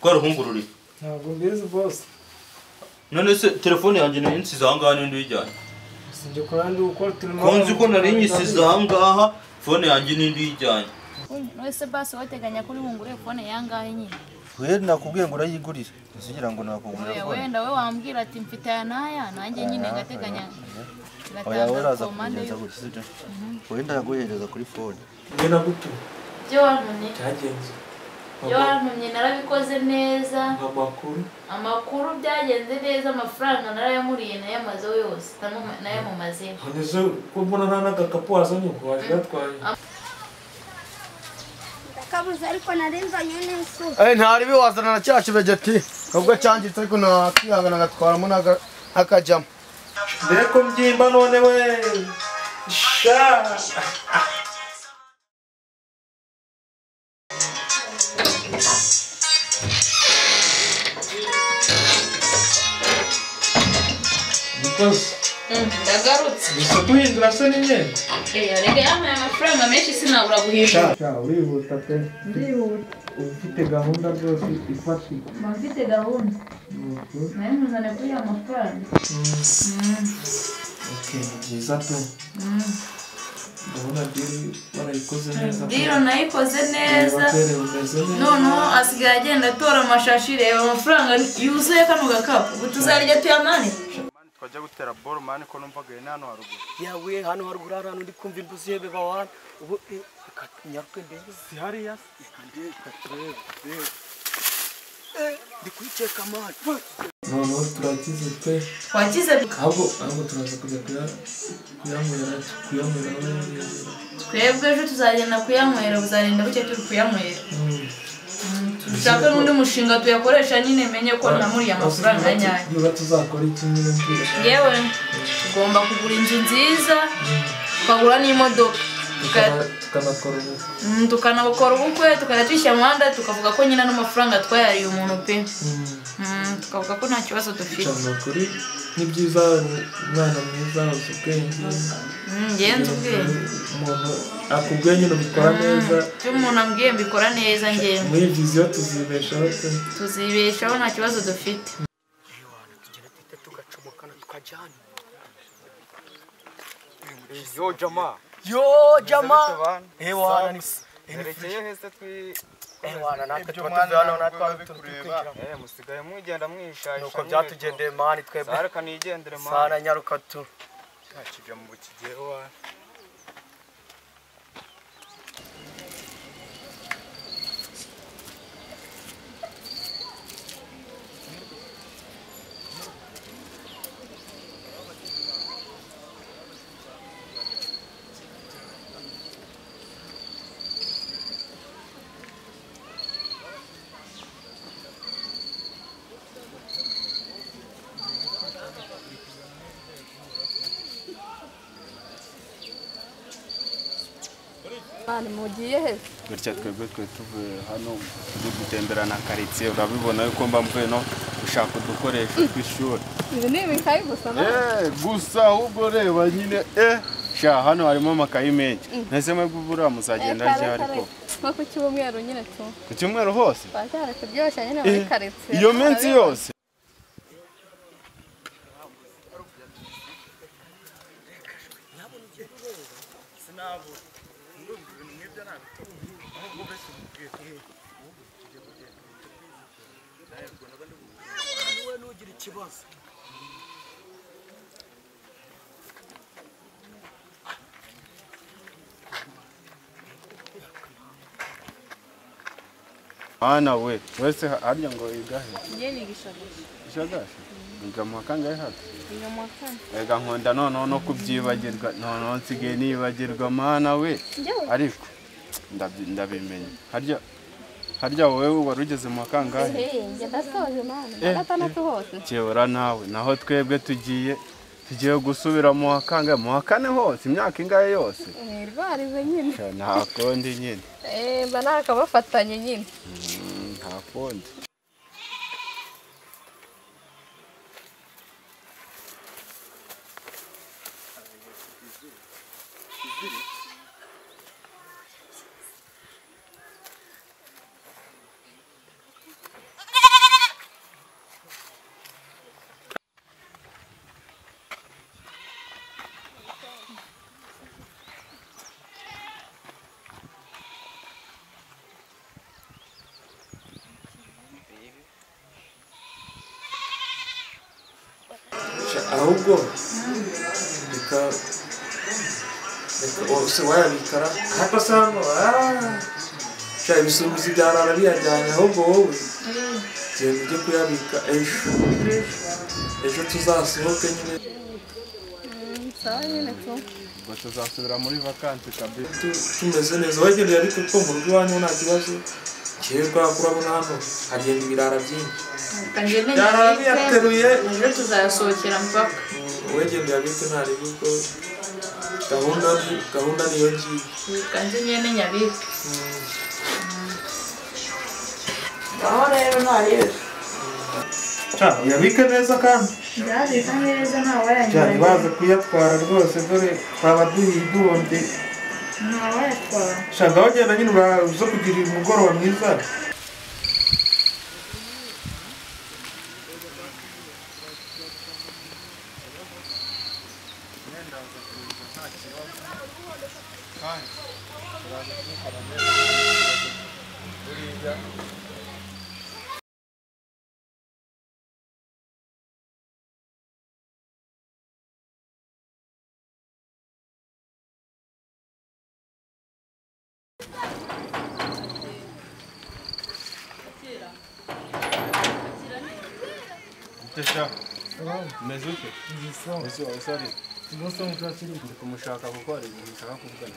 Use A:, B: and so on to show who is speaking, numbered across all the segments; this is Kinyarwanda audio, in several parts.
A: Rwa ruhungu ruri.
B: Ntabwo mbizi boss.
A: None se telefone yanjye nari nsize aha ngaha n'indi uyijyanye?
B: Sinjye kurandi ukora turimo.
A: Ko nzi ko nari nyisize aha ngaha, phone yanjye n'indi uyijyanye.
C: None se basi wateganya kuri bungure phone yangahe nyine?
A: We nakubwiye ngo urayigurira. Nsigira ngo nakugurira phone.
C: Wenda we wambwira ati mfite aya naya nanjye nyine ngateganya.
A: Oya uraza kugenza gutya sibyo? Wenda yaguhereza kuri phone.
B: Nge nagutu.
C: Byo wantumye.
B: Cyagenze.
C: Byo wantumye narabikoze neza.
B: Amakuru.
C: Amakuru byagenze neza, amafaranga narayamuriye nayamazeho yose. Nayamumazeho.
B: None se ko mbona nta n'agakapu wazanye ngo waje yatwaye?
D: Kabuze ariko narinzanye n'isuka.
E: Ntari biwazana na cya kibegeti nubwo cyangitse ariko nakihangana ngatwaramo n'akajyamo.
B: Mbere ko mbyimba none we sha. Nikoze.
C: Ndagarutse.
B: Gusa duhindura se n'imyenda.
C: Rega yampaye amafaranga menshi sinabura guhindura.
B: Sha urihuta pe.
C: Ndihuta.
B: Ufite gahunda rwose ifatika.
C: Mba mfite gahunda. Nayo ntuzane kuri ya mafaranga.
B: Okay, ni byiza pe. Ndabona diri warayikoze neza.
C: Diri nayikoze neza. Noneho asigaye agenda atora amashashi, reba amafaranga yuzuye kano gakapu. Ubu tuzarya tuyamane.
E: Twajya gutera ball man ko numvaga ene hano haruguru.
F: Yawe hano haruguru hano ndi kumva imbuzi yebe bawana. Ubu nyaruke ndebe.
E: Si hariya
F: se. Ndebe. Ndi kwiceka man.
B: Noneho turakize pe.
C: Twakize.
B: Ahubwo turaza kujya kuyanywera kuyanywera.
C: Twebwe ejo tuzagenda kuyanywera, buzarinda buke turi kuyanywera. Dushaka n'undi mushinga tuyakoresha nyine menye ko namuriye amafaranga nyayo.
B: Niba tuzakora iki nyine mbwira.
C: Yewe tugomba kugura inzu nziza, tukagura n'imodoka,
B: tukanakora ubukwe.
C: Tukanakora ubukwe, tukanatwishyira mu muhanda, tukavuga ko nyine n'amafaranga twayariye umuntu pe. Tukavuga ko nta kibazo dufite.
B: Kuri ni byiza, umwana mwiza uzi ubwenge.
C: Ngenzi ubwenge.
B: Umuntu akubwiye nyine ubikora neza.
C: Icyo umuntu ambwiye mbikora neza ngewe.
B: Muri viziyo tuzibeshaho pe.
C: Tuzibeshaho nta kibazo dufite.
F: Tugenda duhita tugacomokana tukajyana.
E: Yo jama.
F: Yo jama. Ewana ni
E: Erekeye hese twi
F: Ewana natwe tuba tuvuye hano natwe turi kwinjira.
E: Musigaye mugenda mwishaisha.
F: Nuko byatugendeye mani twebwe.
E: Sareka nigendere mani.
F: Sana nyaruka tu.
E: Yakijya mu kigeho wa.
D: Mugiye he?
E: Gutya twebwe twe tuvuye hano turi gutembera na quartier, urabibona yuko mba mvuye no gushaka udukoresho tw'ishuri.
D: Ibi ni ibikayi gusa na?
E: Gusa ahubwo reba nyine sha hano harimo amakayi menshi. Nese mwebwe buriya muzagenda ryari ko?
D: Nko ku cyumweru nyine tu.
E: Ku cyumweru hose?
D: Bacyara kuryoshya nyine muri quartier.
E: Iyo minsi yose. Ana we wese harya ngo igahe?
D: Ngiye nigishagasha.
E: Ishagasha? Niga mu kangahe hano?
D: Niga mu kane.
E: Ega nkunda noneho no kubyibagirwa, noneho nsigaye nibagirwa mana we. Ariko ndabimenya. Harya wowe wari ugeze mu kangahe?
D: Njye ndasoje mana. Gatandatu hose.
E: Cyebora nawe naho twebwe tugiye gusubira mu kangahe, mu kane hose imyaka ingahe yose?
D: Nirwarize nyine.
E: Nta kundi nyine.
D: Mba nakabafatanye nyine.
E: Nta kundi.
B: Ahubwo reka reka wayabikara ariko se hano sha ibisumizi byarara biyajyanye ahubwo wowe genda ujye kuyabika ejo ejo tuzasohoke nyine.
D: Sawa nyine tu.
E: Ubwo tuzasubira muri vakansi kabisa.
B: Tumeze neza wagenda uyabike kuko mu rugo iwanyu nta kibazo. Kirwa kurabona hano hagenda ibirara byinshi. Byarara biyateruye
C: ejo tuzasohokera mpaka.
B: Wagenda uyabike ntari kuko gahunda niyo ngiyo.
C: Kanze nyene nyabike. Aho rero ntarebe.
B: Cha, uyabike neza kandi.
C: Ndabika neza ntawayanywa.
B: Cha, baza kuyatwara rwose dore twaba duhombe.
C: Ntawayatwara.
B: Sha ngagenda nyine uzo kugira umugoroba mwiza.
E: Tesha. Meze ute? Ese wasari. Ndi kumushaka kuko hari ibintu nshaka kuvugana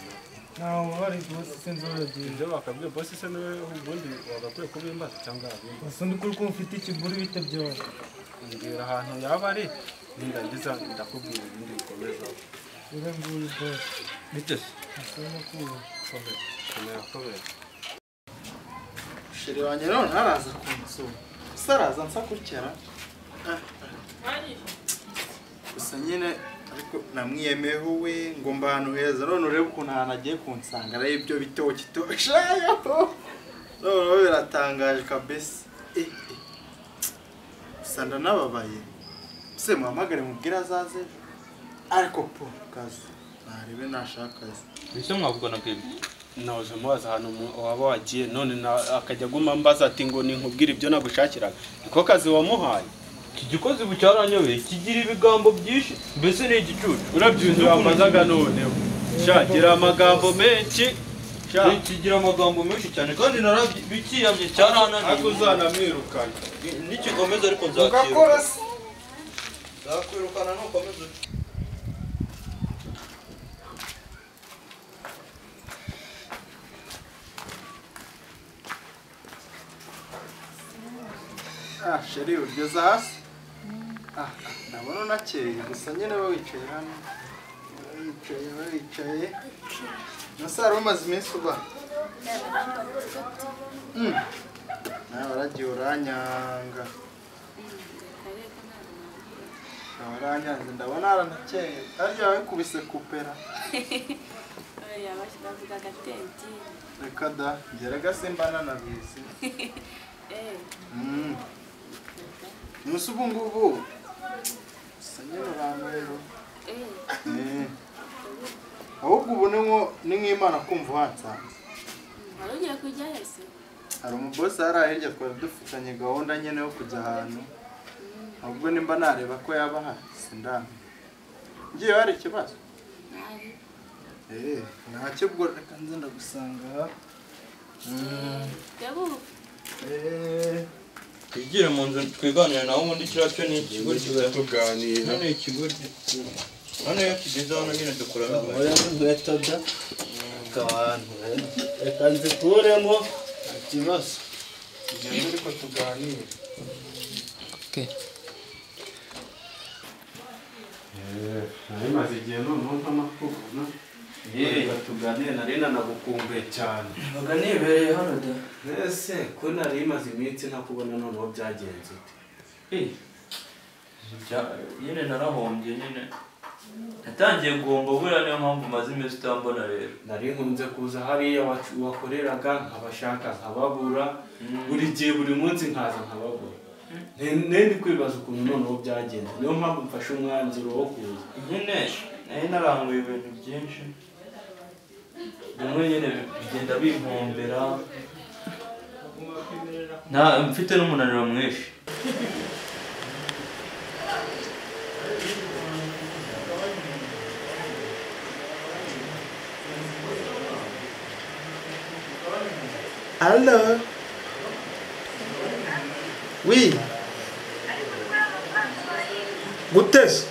E: nawe.
G: Ntawe uhari rwose sinzi aho yagiye.
E: Ibyo bakabwiye boss se niwe ubundi wagakwiye kubimbaza cyangwa yabimbaza.
G: Gusa ndi kuri ko mfite ikiguri bite byawe.
E: Mbwira ahantu yaba ari nindangiza ndakubwira ibindi bikomeza.
G: Ure nguyu boss.
E: Bite se?
G: Komera.
E: Komera komera.
H: Sheri wanjye none ntaraza kunsura. Saraza nsakurikira. Gusa nyine ariko namwiyemeho we ngo mba ahantu heza none urebe ukuntu ahantu agiye kunsanga ari ibyo bitoki toshayo noneho biratangaje kabisa. Gusa ndanababaye se muhamagare mubwire azaze ariko po kazi narebe nashaka akazi.
I: Mbese mwavugana bwebwe?
E: Naje mubaza ahantu waba wagiye none akajya aguma mbaza ati ngo ninkubwire ibyo nagushakiraga niko kazi wamuhaye.
I: Iki gikozi ubu cyaranyobeye kigira ibigambo byinshi mbese ni igicucu.
E: Urabyumva wambazaga noneho sha gira amagambo menshi sha
I: kigira amagambo menshi cyane kandi narabikiyamye cyarananiye.
E: Ariko uzanamwirukana
I: nikikomeza ariko nzakirukana. Nzakwirukana nukomeza.
H: Ah sheri ugeze hasi. Ndabona unakeye gusa nyine we wicaye hano wicaye nasara umaze iminsi uba nawe waragiye uranyanga waranyanze ndabona haranakeye harya wabikubise kupera reka da ngeraga simba nanabizi. Musi ubu ngubu gusa nyine urantero ahubwo ubu ni nk'Imana kumva uhansanze.
J: Wari ugiye kujya hese?
H: Hari umubosi hariya hirya twari dufitanye gahunda nyine yo kujya ahantu ahubwo nimba nareba ko yaba ahari sindamenya. Ngiye hari ikibazo? Ntacyo ubwo reka nze ndagusanga aha.
I: Twigire mu nzu twiganire nawe ubundi kiriya cyo ni ikigoryi
E: tuganira.
I: Hano ikigoryi hano iyo tugeze hano nyine dukuramo
A: inkweto da abantu reka nzikuremo nta kibazo.
E: Tugende ariko tuganire. Nari maze igihe noneho ntanakubona. Reka tuganire nari nanagukumbuye cyane.
F: Mbaga nibereye hano da.
E: Ese ko nari maze iminsi ntakubona noneho byagenze ute?
I: Nyine narahombye nyine. Natangiye guhomba buriya niyo mpamvu maze iminsi utambona rero.
E: Nari nkunze kuza hariya wakoreraga nkabashaka nkababura buri gihe buri munsi nkaza nkababura. Nari kwibaza ukuntu noneho byagenze niyo mpamvu mfashe umwanzuro wo kuza.
I: Nyine nari naranguye ibintu byinshi bimwe nyine bigenda bimpombera mfite n'umunaniro mwinshi.
H: Allo. Oui.
B: Guteze.